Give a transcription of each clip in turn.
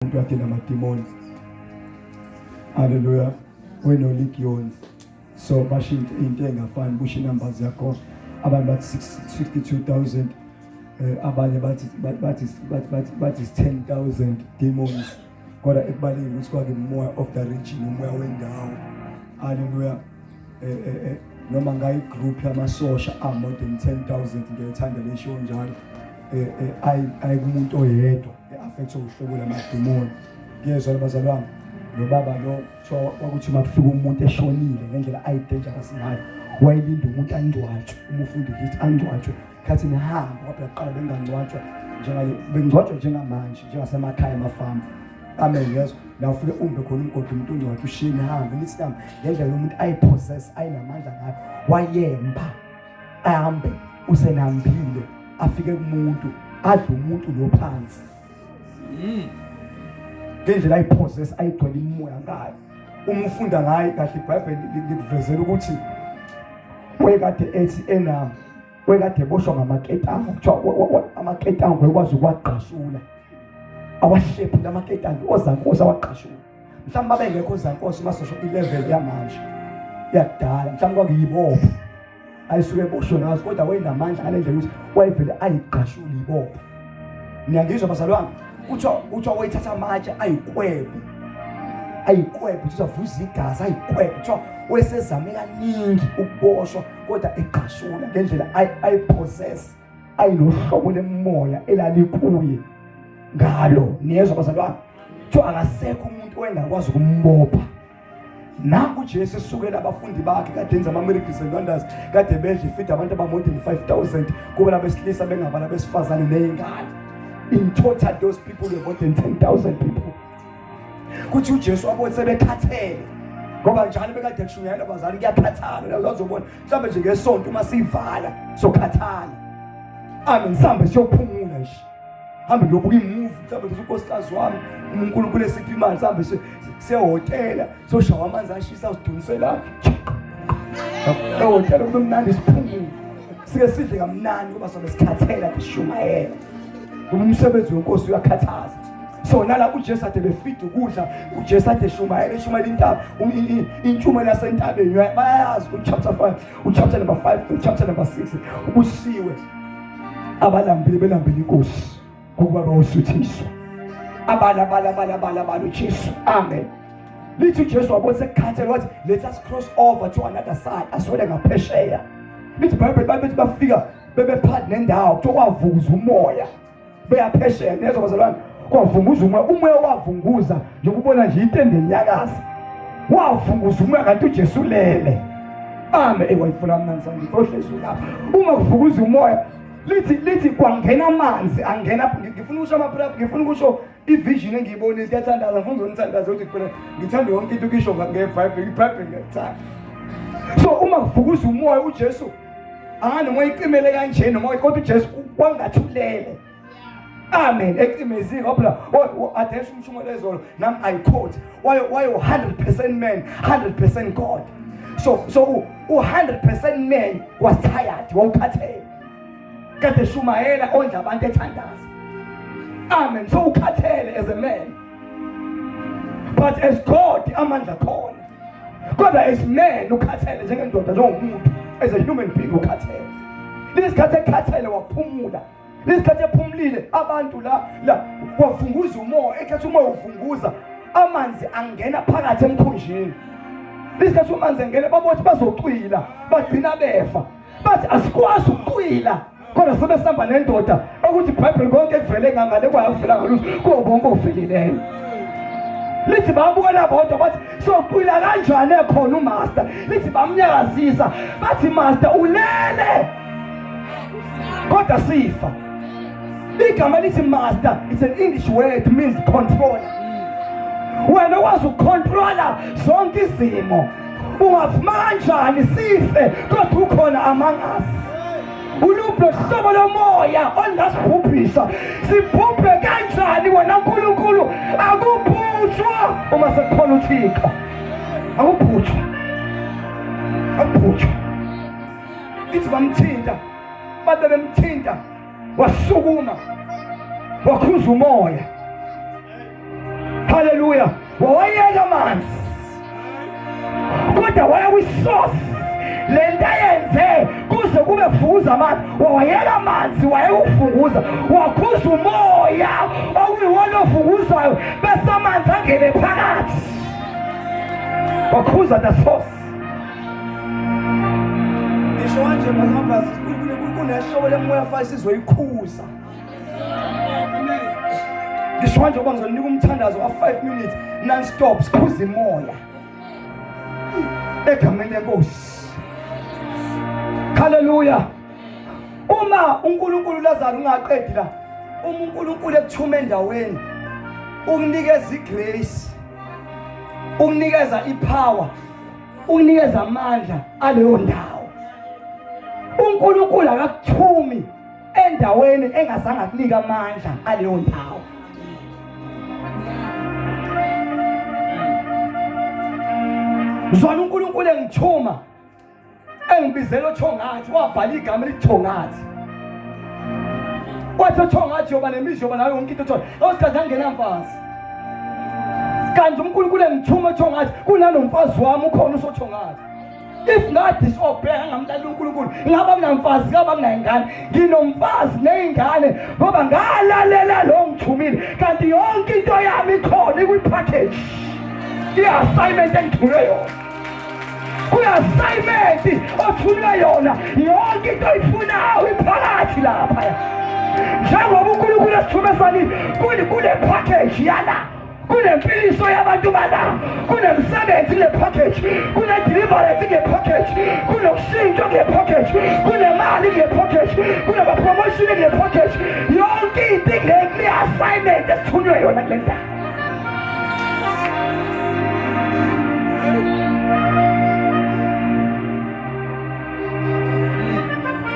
Umuntu kade namadimoni. Haleluya. Weno-legions. So basho into engafani, kusho numbers yakho. Abantu bathi 62,000, abanye bathi 10,000 demons. Kodwa ekubaleni ukuthi kwake umoya of the region, umoya wendawo. Haleluya. Noma ngayi group yamasosha a more than 10,000, ngiyayithanda lesho njalo. Ayikumuntu oyedwa e-affect uhlobo lamadimoni. Ngiyezwa bazalwane, lo baba lo kuthiwa kwakuthi uma kufika umuntu eshonile ngendlela ayi-dangerous ngayo, wayelinda umuntu angcwatshwe. Uma ufunda ukuthi angcwatshwe khathi nihambe, kodwa kuqala bengangcwatshwa bengcwatshwa njengamanje njengasemakhaya emafamu. Amen. Yezwa la, ufike umbe khona umgodi, umuntu ungcwatshwe, ushiye nihambe, nithi nami ngendlela umuntu ayipossess ayinamandla ngayo, wayemba ahambe usenambile, afike kumuntu adle umuntu lo phansi. Ngendlela ayipossess ayigcwele imoya ngayo. Uma ufunda ngaye kahle iBhayibheli likuvezela ukuthi wayekade ethi enami, wayekade eboshwa ngamaketango, kuthiwa amaketango wayekwazi ukuwagqashula, awahlephula amaketango ozankosi, awagqashula. Mhlawumbe babengekho ozankosi masosho ilevel yamanje yakudala, mhlawumbe kwakuyibopho ayisuke eboshwe ngazo, kodwa wayenamandla ngale ndlela ukuthi wayevele ayigqashule ibopho. Niyangizwa bazalwane? Kuthiwa wayithatha amatshe ayikwebe, ayikwebe, kuthiwa vuza igazi, ayikwebe. Kuthiwa wayesezame kaningi ukuboshwa kodwa egqashula ngendlela ayipossess, ayinohlobo lemoya elalikuye ngalo. Niyezwa bazalwane? Kuthiwa akasekho umuntu owayengakwazi ukumbopha. Nangu uJesu esukela abafundi bakhe kade enza ama-miracles and wonders, kade bedla ifida abantu aba-more than 5000 kuba labesilisa bengabala besifazane ney'ngane. In total those people were more than 10,000 people. Kuthi uJesu wabona sebekhathele, ngoba njalo bekade kushunyayelwa abazali, kuyakhathala. Uzobona mhlawumbe nje ngesonto uma siyivala sokhathala. Amen. Sihambe siyophumula nje, hambe ngiyobuka imovie mhlawumbe ngithi unkosikazi wami, uma uNkulunkulu esipha imali, sihambe siyehhotela, soshawa amanzi ashisa, sidunisela ehhotela, kube mnandi, siphumule, sike sidle kamnandi, ngoba sobe sikhathela sishumayela, ngoba umsebenzi wenkosi uyakhathaza. So nala uJesu ade befida ukudla, uJesu ade eshumayela, eshumayela intaba, intshumayelo yasentabeni bayayazi, uchapter 5, uchapter number 5, uchapter number 6. Ubusiwe abalambile, belambile inkosi, ngokuba bawusuthiswa. Abala abala abala abala abala uJesu. Amen. Lithi uJesu wabona sekukhathele, wathi, "Let us cross over to another side," aswele ngaphesheya. Lithi iBhayibheli babethi bafika bebephakathi nendawo, kuthiwa kwavuza umoya beyaphesheya. Nezwa bazalwane? Kwavunguza umoya, umoya wavunguza njengokubona nje itende enyakaza, wavunguza umoya kanti uJesu ulele. Amen. Ewayifuna mnandi sami ohlezi lapha. Uma kuvukuza umoya, lithi kwangena amanzi, angena. Ngifuna ukusho ama, ngifuna ukusho ivision engiyibonile. Siyathandaza, ngifuna uzonithandaza ukuthi phela ngithanda yonke into kusho ngeBhayibheli, iBhayibheli ngiyakuthanda. So uma kuvukuza umoya, uJesu angani noma icimele kanje noma, kodwa uJesu kwangathi ulele. Amen. Ecimezile ngoba adesha umshumo lezolo nami I quote, wayo 100% man, 100% God. So u 100% man was tired, wawukhathele, kade shumayela, ondla abantu, ethandaza. Amen. So ukhathele as a man, but as God amandla khona, kodwa as man ukhathele njengendoda, njengomuntu, as a human being ukhathele. Lesikhathi ekhathele waphumula. Lesikhathi ephumulile, abantu la kwavunguza umoya. Ekhathi umoya uvunguza, amanzi angena phakathi emkhunjini. Lesikhathi amanzi angena, babothi bazocwila, bagcina befa, bathi asikwazi ukucwila kodwa sebesihamba nendoda ukuthi iBhayibheli konke kuvele ngangale kwayo, kuvela ngalutho kuwo bonke ovelileyo. Lithi babukela bodwa, bathi socwila kanjani ekhona umaster? Lithi bamnyakazisa, bathi, "Master, ulele kodwa sifa." Igama lithi master, it's an English word, means controller. Wena ukwazi ukucontrola zonke izimo, ungavuma kanjani sife kodwa ukhona among us? Uluphi lohlobo lomoya olungasibhubhisa? Sibhubhe kanjani wena Nkulunkulu? Akubhutshwa uma sekukhona uThixo, akubhutshwa, akubhutshwa. Lithi bamthinta, babe bemthinta, wasukuma, wakhuza umoya. Haleluya. Wawayeka amanzi. Kodwa waya kwisource lento ayenze kuze kube fuza amanzi wawayeka amanzi wayewufunguza wakhuza umoya okuyiwona ofunguzayo bese amanzi angene phakathi wakhuza the source. Ngisho kanje mazamabhasi kunehlobo lemoya fa sizoyikhuza. Ngisho kanje ngoba ngizonika umthandazo wa 5 minutes non stop sikhuza imoya. Egameni lenkosi. Hallelujah. Uma uNkulunkulu Lazaro ungaqedi la, uma uNkulunkulu ekuthuma endaweni ukunikeza igrace, ukunikeza ipower, ukunikeza amandla aleyo ndawo. uNkulunkulu akakuthumi endaweni engazange akunike amandla aleyo ndawo. Zwana uNkulunkulu engithuma engibizela othongathi wabhala igama elithongathi wathi othongathi yoba nemizi yoba nayo yonke into othola awusikhathi angenamfazi kanti uNkulunkulu engithuma othongathi kunanomfazi wami ukhona usothongathi if ngadisobey ngamlalela uNkulunkulu ngaba kunamfazi ngaba kunayingane nginomfazi neyingane ngoba ngalalela lo ngithumile kanti yonke into yami ikhona ikwi-package i-assignment engithunywe yona kuyi-assignment othunywe yona yonke into oyifunayo iphakathi lapha njengoba uNkulunkulu esithume sanini kule package yala kunempiliso yabantu bala kunemsebenzi kule package kune-deliverance kule package kunokushintshwa kule package kunemali kule package kunama-promotion kule package yonke into kule assignment esithunywe yona kule ndawo.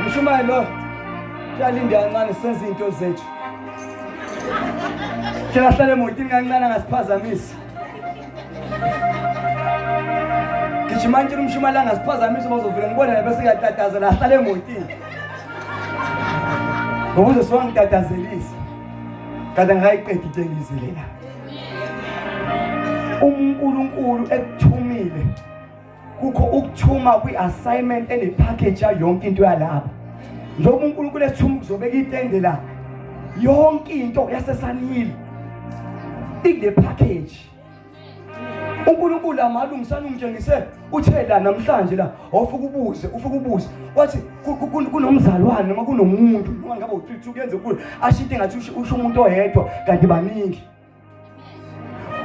Mshumayeli lo kuyalinda kancane senze into zethu. Tshela hlale emotini kancane angasiphazamisi. Gijima ntshela umshumayeli angasiphazamisi uma uzovele ngibone bese kuyatatazela ahlale emotini. Ngoba uzosuka ngitatazelisa. Kanti angikayiqedi into engiyizele la. UNkulunkulu ekuthumile kukho ukuthuma kwi-assignment ene-package yayo yonke into yalapha njengoba uNkulunkulu esithuma ukuzobeka itende la yonke into yasesanile ikule package uNkulunkulu amalungisana ungitshengise uthe la namhlanje la awufike ubuze ufike ubuze wathi kunomzalwane noma kunomuntu noma ngabe u-3 2 kuyenze kulo asho into engathi usho umuntu oyedwa kanti baningi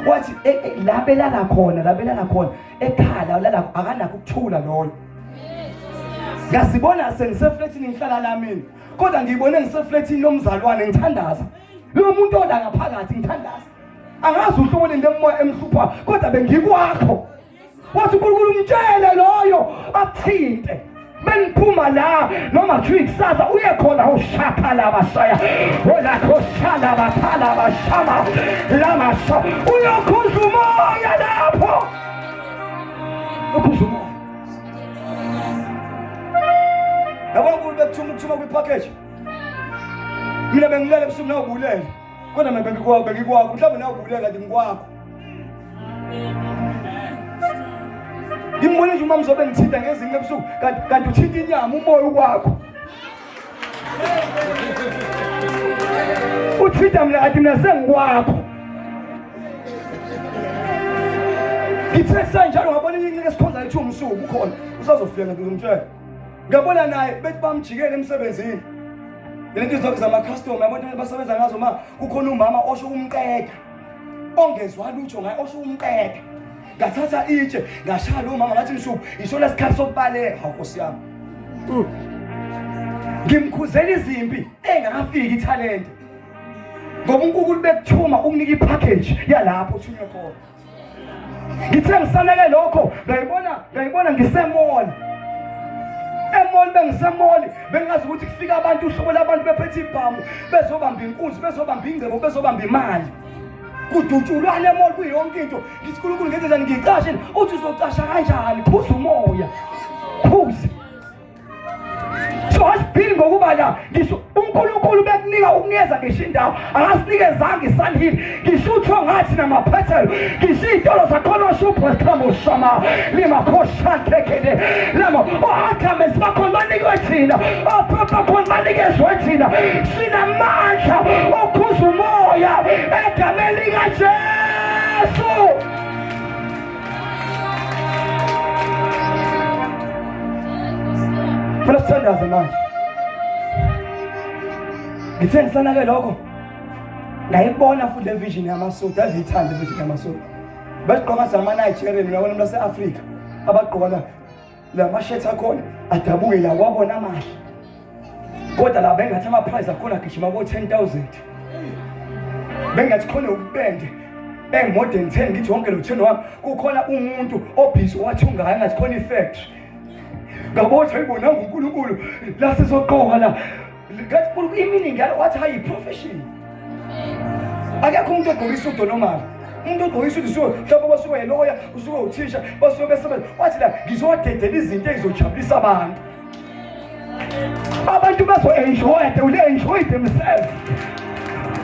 wathi e, e, la belala khona la belala khona ekhala lala akanakho ukuthula loyo ngazibona sengisefletini ngihlala la mina kodwa ngiyibone ngisefletini lomzalwane ngithandaza lo muntu ola ngaphakathi ngithandaza angazi uhlobo lento emoya emhlupha kodwa bengikwakho wathi uNkulunkulu umtshele loyo akuthinte bengiphuma la noma kuthiwa ikusasa uye khona ushapha labashaya olakho shala bathala bashama lamasha uyokhuza umoya lapho ukhuza umoya yabo uNkulunkulu bekuthuma ukuthuma kwi-package mina bengilele ebusuku nawubulele kodwa mina bengikwakho bengikwakho mhlawumbe nawubulele kanti ngikwakho Ngimbone nje umama uzobe ngithinta ngezinye ebusuku kanti kanti uthinta inyama umoya ukwakho. Uthinta mina kanti mina sengikwakho. Ngithe kusenjalo ngabona enye inceke esikhonza ethi umsuku ukhona usazofika ngizomtshela. Ngabona naye bethi bamjikele emsebenzini. Lento izokho zama-customer abantu basebenza ngazo ma kukhona umama osho umqeda. Ongezwa lutho ngaye osho umqeda. Ngathatha itshe ngashaya lo mama ngathi mshubu isona sikhathi sokubaleka hawu nkosi yami. Ngimkhuzela izimpi engakafiki ithalente. Ngoba uNkulunkulu bekuthuma ukunika ipackage yalapho othunywe khona. Ngithe ngisaneke lokho ngayibona ngayibona ngisemall. Emall bengisemall bengazi ukuthi kufika abantu uhlobo labantu bephethe ibhamu bezobamba inkunzi bezobamba ingcebo bezobamba imali. Kudutshulwana emall kuyonke into. Ngithi uNkulunkulu ngenze njani ngicashe uthi uzocasha kanjani phuza umoya. Phuza. So asibhili ngokuba la ngisho uNkulunkulu bekunika ukunikeza ngisho indawo akasinikezanga iSunhill ngisho utho ngathi namaphethelo ngisho iy'tolo zakhona oshubhoshamoshama limakhoshantekele lama o-athamesi bakhona banikwe thina ophepha khona banikezwe thina sinamandla okhuza umoya egameni likaJesu. Funa sithandaze manje. Ngithe ngisanake lokho ngayibona futhi le vision yamasudi aziyithanda vision yamasudi bagqoka zama-Nigerian uyabona umuntu wase-Afrika abagqoka la la mashethi akhona adabuke la wabona amahle kodwa la bengathi ama-price akhona agijima ko-10 000 bengathi khona ububende engu-more than 10 ngithi wonke lo 10 wami kukhona umuntu obhizi owathungayo engathi khona i-factory ngabona hayibo nangu uNkulunkulu la sizoqoka la ngathi iminingi yalo wathi hayi profession akekho umuntu ogqoka isudu normal umuntu ogqoka isudu usuke mhlawumbe basuke yiloya usuke uthisha basuke besebenza wathi la ngizodedela izinto ezizojabulisa abantu abantu bazo-enjoya they will enjoy themselves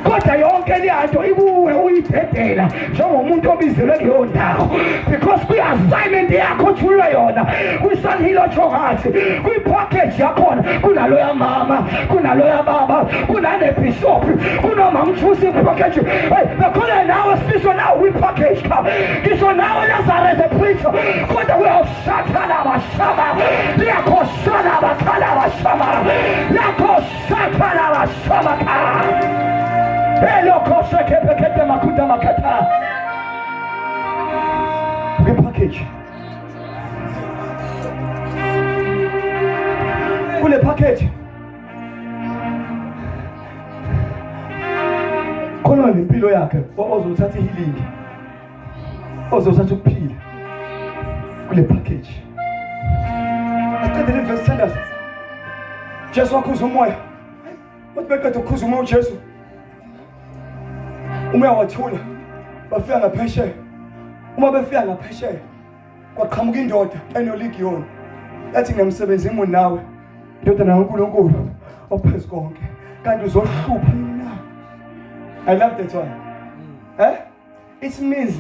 kodwa yonke leyanto ikuwe uyidedela njengomuntu obizelwe kuleyo ndawo because kwi-assignment yakho othulwe yona kwiSunhill otsho ngathi kwi-package yakhona kunaloya mama kunaloya baba kunanebhishophi kunomamthusi i-package hey bekhona nawe sifiso nawe kwi-package cha ngisho nawe Nazareth preacher kodwa kuyawushathana bashama liyakhoshana bakhala bashama lakhoshakhala bashama kha elokhoshekepekete makuta makata kwi-package kule package khona nempilo yakhe ozothatha i-healing ozothatha ukuphila kule package aqedele verse 10 Jesu wakhuza umoya wathi beqeda ukukhuza umoya uJesu umoya wathula bafika ngaphesheya uma befika ngaphesheya kwaqhamuka indoda enoligiyoni yathi nginemsebenzi imuni nawe ndodana kaNkulunkulu ophezu konke kanti uzohlupha na I love that one eh it means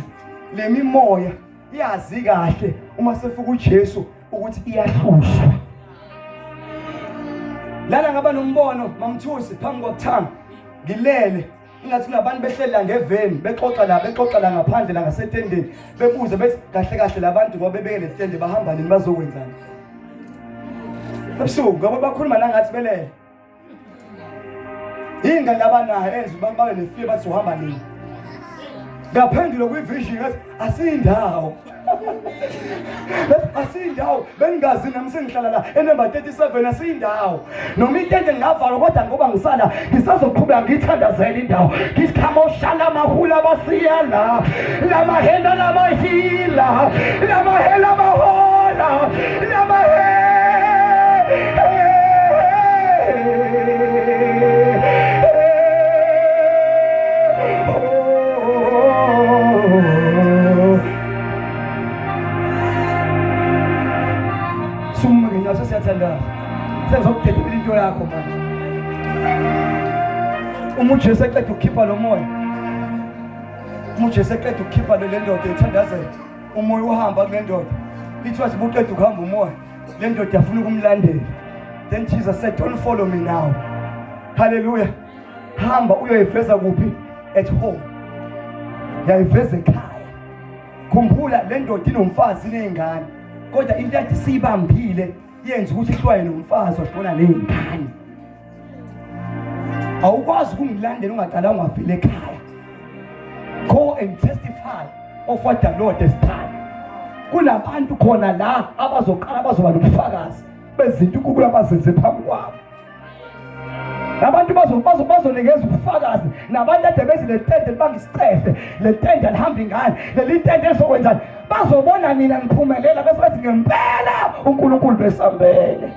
le mimoya yazi kahle uma sefika uJesu ukuthi iyahlushwa lana ngaba nombono mamthusi phambi kokuthanga ngilele ingathi kunabantu behleli la ngeveni bexoxa la bexoxa la ngaphandle la ngasetendeni bebuze bethi kahle kahle labantu ngoba bebeke le tende bahamba nini bazokwenzani ebusuku ngoba bakhuluma nangathi belele yini kanti abanayo enza babe nefiye bathi uhamba nini ngaphendula kwi-vision ngathi asiyindawo asiyindawo bengingazi nami sengihlala la enumber 37 asiyindawo noma itende ngingavalwa kodwa ngoba ngisala ngisazoqhubeka ngiyithandazela indawo ngisikhamoshala mahula basiya la lamahela lamahila lamahela mahola lamahe Suma ngenyawo sesiyathandaza. Sengizokudedela into yakho manje. Uma uJesu eqeda ukukhipha lo moya, uma uJesu eqeda ukukhipha le ndoda ethandazela, umoya uhamba kule ndoda. Ithi wathi buqeda ukuhamba umoya, le ndoda yafuna ukumlandela. Then Jesus said, "Don't follow me now." Hallelujah. Hamba uyoyiveza kuphi? At home. Yayiveza ekhaya. Khumbula le ndoda inomfazi nezingane. Kodwa into yathi siyibambile yenza ukuthi ihlwaye nomfazi wahlona nezingane. Awukwazi ukungilandela ungaqala ungaveli ekhaya. Go and testify of what the Lord has done. Kunabantu khona la abazoqala bazoba nobufakazi bezinto uNkulunkulu abazenze phambi kwabo. Abantu bazonikeza ubufakazi nabantu ade bezi le tende libanga isicefe le tende alihamba ingane leli tende lizokwenzani bazobona nina niphumelela bese bathi ngempela uNkulunkulu besambele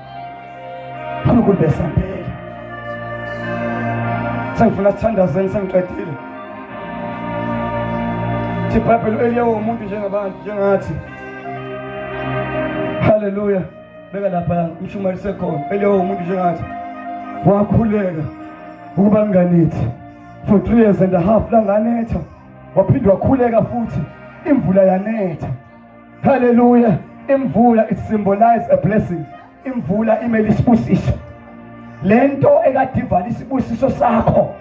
uNkulunkulu besambele sengifuna sithandazeni sengiqedile thi iBhayibheli uEliya umuntu njengabantu njengathi haleluya. Beka lapha umshumayeli sekhona. Eliya umuntu njengathi. Wakhuleka ukuba nginganethi for 3 years and a half langanetha. Waphinde wakhuleka futhi imvula yanetha. Hallelujah. Imvula it symbolizes a blessing. Imvula imele isibusiso. Lento ekade ivala isibusiso sakho.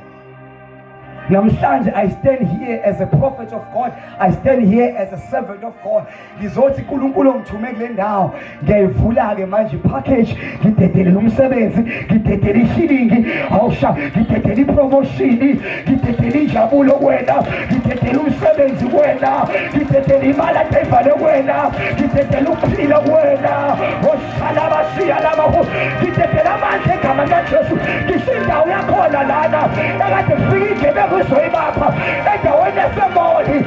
Namhlanje I stand here as a prophet of God. I stand here as a servant of God. Ngizothi uNkulunkulu ongithume kule ndawo ngiyayivula ke manje ipackage ngidedele umsebenzi ngidedele ishilingi awusha ngidedele ipromotion ngidedele injabulo kuwena ngidedele umsebenzi kuwena ngidedele imali ade ivale kuwena ngidedele ukuphila kuwena oshalabashiya laba ngidedele amandla egama likaJesu ngisho indawo yakhona lana ekade kufika igebengu izoyibapha endaweni yasemoli.